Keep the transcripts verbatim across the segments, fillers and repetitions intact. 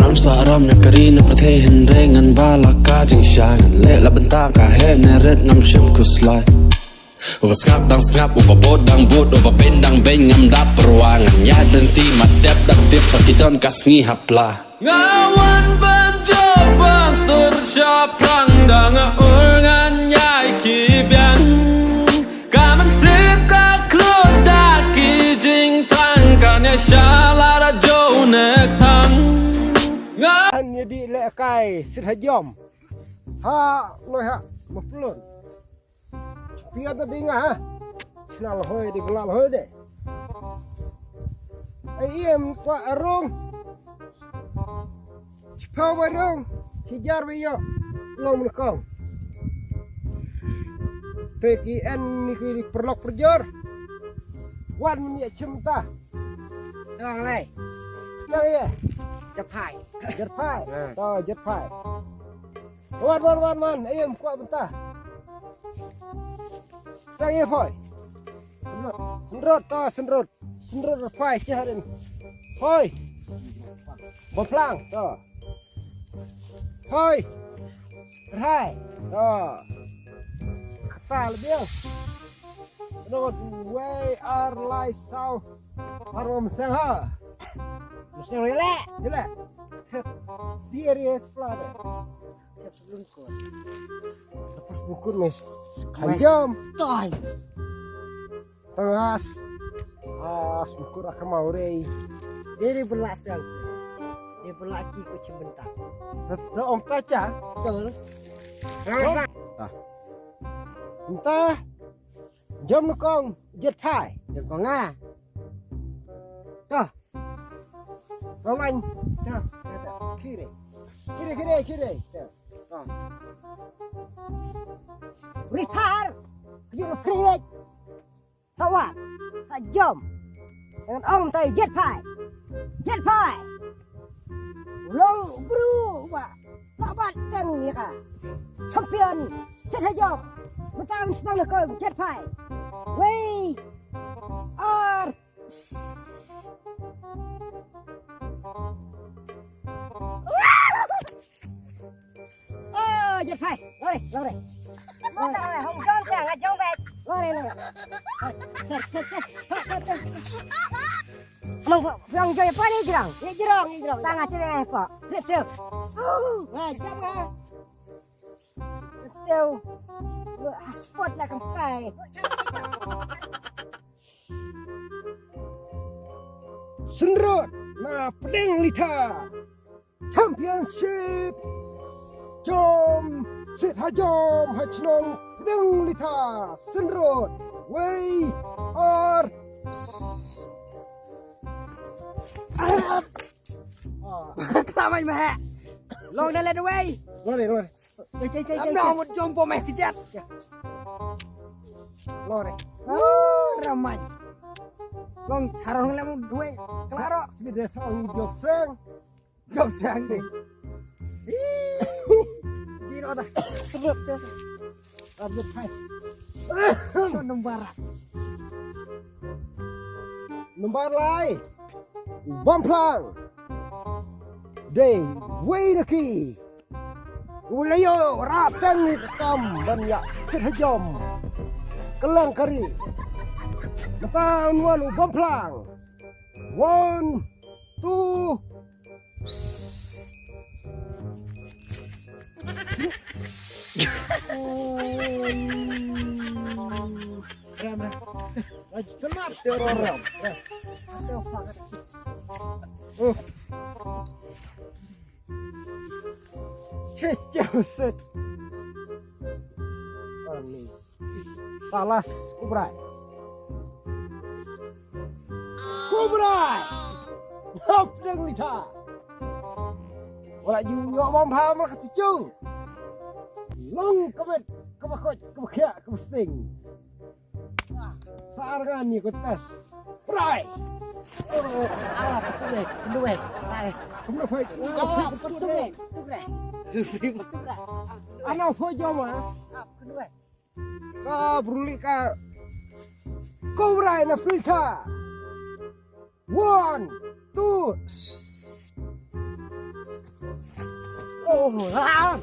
Sa ram ïa ka ri na pyrthei hynrei ngan ba la ka jingshisha, ngan leh la bynta ka heh ne rit ngam shym khuslai. Uba sngap dang sngap, uba bud dang bud, uba beiñ dang beiñ, ngam da pyrwa. Ngan ïaid lynti ma dep dang tip ba ki don ka sngi hapla. Nga wan ban jop ban tur shaphrang, da nga ur ngan ïai ki biang. Ka mynsiem ka khlud da ki jingthrang, kan ïa sha la da jo nek thang. Nga an ïa di leh kai sit ha jom. Ha, noi ha, ma plun. Pia ta ding ha. Chna la hoi di bla la hoi de. Ai em kwa arung. Chipau ba rung. Chijar ba yo. Long mun kong. Pe ki en ni ki perlok perjor. Wan mun ya chim ta. Tong lai. Tong ye. Japai. Jerpai. To jerpai. Wan, wan, wan, wan. Ayo, em, kwah bynta. Tang ïa phoi. Synrut, to, synrut. Synrut phoi, chih harin. Phoi. Baplang, to. Phoi. Rai. To. Kata lebih. Rot, wei, ar, lai, saw. Ar, om, seng, ha. Seng, wei, le. Wei, le. Tep. Dia, dia, sebelah, deh. Tep sebelum kau. Lepas bukut, mes. Mes. Kanjam. Toy. Tengas. Ah, syukur aku mau, rei. Dia, dia berlak, seng. Dia berlak, cik, kau cik bentar. Tet-, tet-, om, tacha. Betul. Ah. Entah. Jom nukong, jet phai. Jom kong ah. Toh. Kong lain. Toh. Kiri. Kiri, kiri, kiri. Toh. Toh. Rithar. Kajur kri. Sawat. Sa jom. Dengan ong tai jet phai. Jet phai. Long bru ba. Labat teng ïa ka. Champion. Set ha jong. Mynta un sdang na kong jet phai. Wei. Ar. Oh, jet phai. Lore, lore. Lore. Hong jong ka, nga jong bet. Lore, lore. Set, set, set. Set, set, set. Amang pok, biang joy apa ni jerang? Ni jerang, ni jerang. Tang aja deh pok. Betul. Uh, wah, jam ah. Betul. Wah, sport lah kemkai. Synrut na pdeng litha. Championship. Jom sit ha jom ha chnong pdeng litha. Synrut. Wei ar. Klamai mah. Long na led wei. Lore, lore. Cek, cek, cek, cek. Amna mut jom po meh kejat. Lore. Ramai. Long charong lem dua. Klaro. Sibide song jop seng. Jop seng deh. Jino dah. Serut deh. Abdul Hai. Nomor. Nomor lai. Bam phlang. Dei wei na ki. U la ïoh rap teng ni kam ban ïa sit ha jom. Kylleng kari. Mynta un wan u bam phlang. One, two. Ram, ram. Ai, tenat te ram, ram. Ram. Te ram. Uh. Cecau set. Ani. Talas kubrai. Kubrai. Hap deng lita. Wala ju yo bom pham la ka tichu. Long kebet, kebakot, kebakhiak, kebesting. Sa ar ngan ni ko tes. Prai. Ala petu deh, petu deh. Prai. Kumno phai? Ala petu deh, petu deh. Petu deh. Ana phai jom ah. Petu deh. Ka bruli ka. Ko prai na filter. One, two. Oh, la la.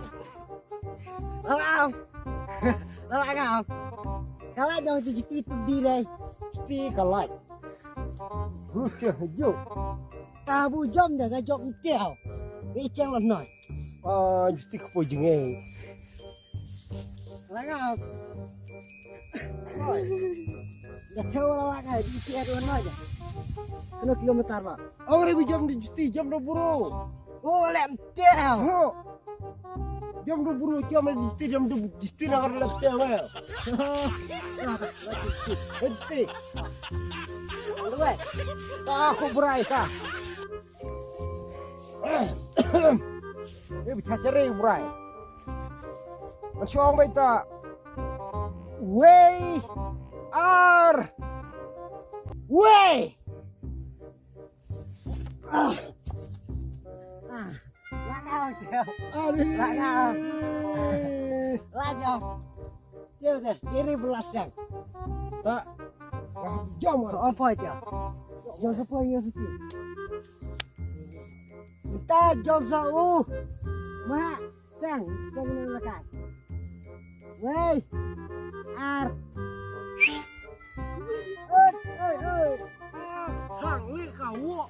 La la. La la ka. Ka la jong ti juti tu di dei. Juti ka la. Rusia jo. Ta bu jom da ka jom tiaw. Ni cheng la noi. Ah, juti ka po jenge. La ka. Da theo la la ka, di ti ado na ja. Kano kilometer la. Ong re bi jom di juti, jom do buro. Oh, lem theo. Ho. Jom do buro, jom di juti, jom do juti na kar lem theo, eh. La, la, juti. Juti. Ong re. Ah, ko brai ka. Eh, bi chachare brai. Mashong bai ta. Wei. Ar. Wei. Ah. Ah. La ka, Teo. Ari. La ka. La jom. Teo de, iri belas yang. Ta. Wah, jom. Ko on poi, Teo. Jom sa poi, jom sa poi. Ta jom sa u. Ma. Sang, sang nang lakai. Wei. Ar. Oi, oi, oi. Ar, sang li ka wo.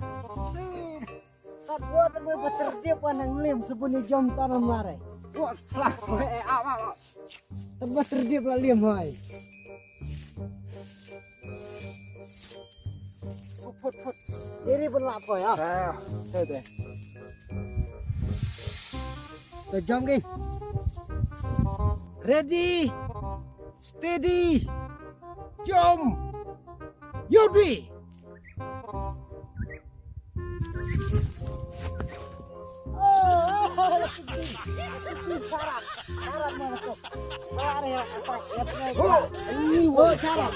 Kat wo tan mo ba terdip wa nang lim sebuni jom tanam lare. Wo, lah, eh, aw, aw, aw. Tan ba terdip la lim hai. Phut, phut, phut. Iri pun lap ko ya. Ah, te, te. To jom ki. Ready, steady, jump. Yodi. Oh, ini wo cara.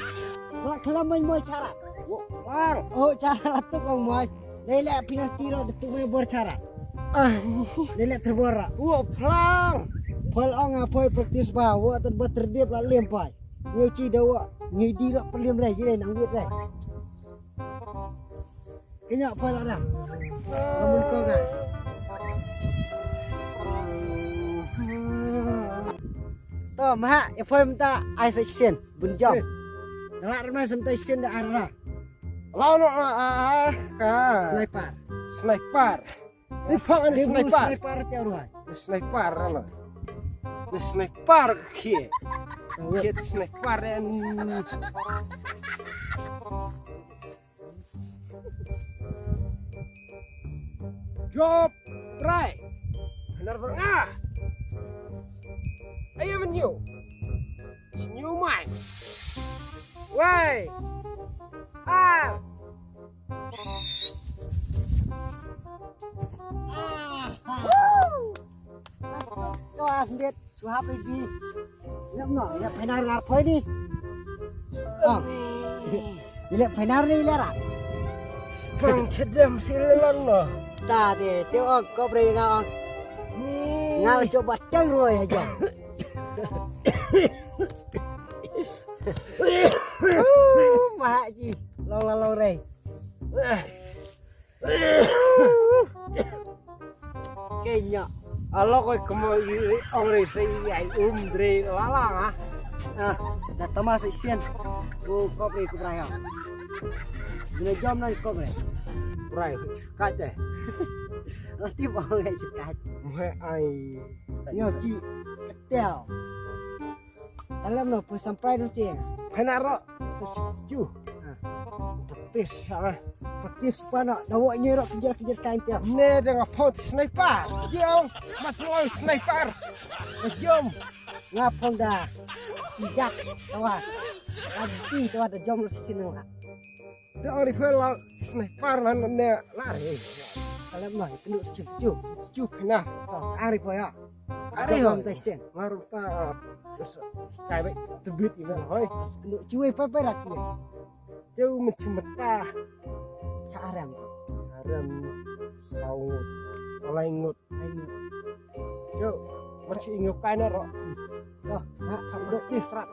Lah, kalau main mo cara. Wo, lang. Oh, cara lah tu kong mo. Lele penalti lo tu main bor cara. Ah, lele terbor. Wo, lang. Pol ong apa practice ba, wo tu ba terdip lah lempai. Nyu ci da wo, nyu di lo pelim re, jire nang wit re. Kenya pala dah. Namun kau kan. To, maha, ya poi menta ai sa sien, bunjong. Nalak remai sa menta sien da arah. Lawan, ah, ah, ah, ka. Sniper. Sniper. Ni phang ni sniper. Sniper tiap ruai. Sniper lah. Ni sniper ke. Ke sniper ni. Jop, rai. Benar, benar. Ayo, menyu. Senyum mai. Wei. Ah. Ah. Woo. Tuan dit. Suhap lagi. Lep no, lep painar ngar poi ni. Oh. Lep painar ni lera. Pang chedem si lelon no. Ta de, te ong ko bre nga ong. Ni. Ngal coba teng roi aja. Uh, maha ji. Long long long rei. Kenya. Alo ko kemo i ong re se i ai um dre lala nga. Ah, da tama se sien. Ko kopre ko braya. Bina jam nan kopre. Brai, cerkat eh. Lati ba ngai cerkat. Mhe ai. Nyo ci ketel. Dalam no pun sampai tu cing. Pena ro. Setuju. Ha. Praktis ah. Praktis pa no. Dawa nyi ro kejar-kejar kain tiap. Ne dengan phone sniper. Jom. Mas lo sniper. Jom. Ngapong da. Tijak. Tawa. Adi tawa da jom lo sini lah. Da ong ri phe la sniper nan ne lari. Kalem ma kenu sejuk sejuk. Sejuk na. Ari phe ya. Ari ho. Ngarung ta. Kai bai tebit ina hoi. Kenu ciwi pa pa rak ni. Jauh mencimeta. Caram. Caram. Saungut. Alai ngut. Alai ngut. Jauh. Masih ingat kai na ro. Oh, nak sampai serat.